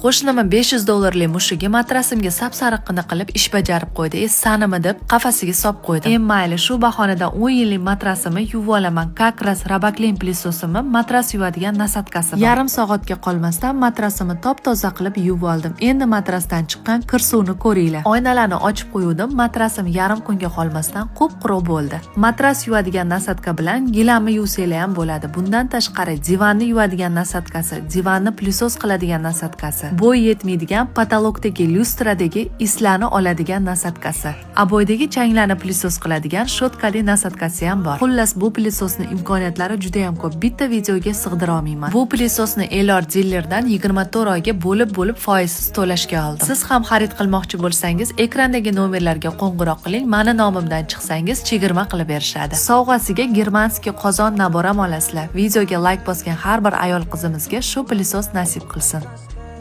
Qo'shnimni 500 dollarlik mushugi matrasimga sap-sariqqina qilib ish bajarib qo'ydi. E, sanimi deb qafasiga solib qo'ydim. E, mayli, shu bahonada 10 yillik matrasimni yuvib olaman. Как раз Roboclean пылесос imni matras yuvadigan насадка si bor. Yarim soatga qolmasdan matrasimni top-toza qilib yuvib oldim. Endi matrasdan chiqqan kir suvni ko'ringlar. Oynalarni ochib qo'yuvdim, matrasim yarim kunga qolmasdan qup-quruq bo'ldi. Matras yuvadigan насадка bilan gilamni yuvsanglar ham bo'ladi. Bundan tashqari divanni yuvadigan насадка si, divanni пылесос qiladigan насадка si, bo'y yetmaydigan потолок dagi, lyustradagi islarni oladigan насадка si, обой dagi changlarni пылесос qiladigan щётка li насадка si ham bor. Xullas, bu пылесос ni imkoniyatlari juda ham ko'p. Bitta videoga sig'dira olmayman. Bu пылесос ni Elor dilerdan 24 oyga bo'lib-bo'lib foizsiz to'lashga oldim. Siz ham xarid qilmoqchi bo'lsangiz, ekrandagi nomerlarga qo'ng'iroq qiling. Mani nomimdan chiqsangiz, chegirma qilib berishadi. Sovg'asiga германский qozon набор am olasizlar. Videoga layk bosgan har bir ayol qizimizga shu пылесос nasib qilsin.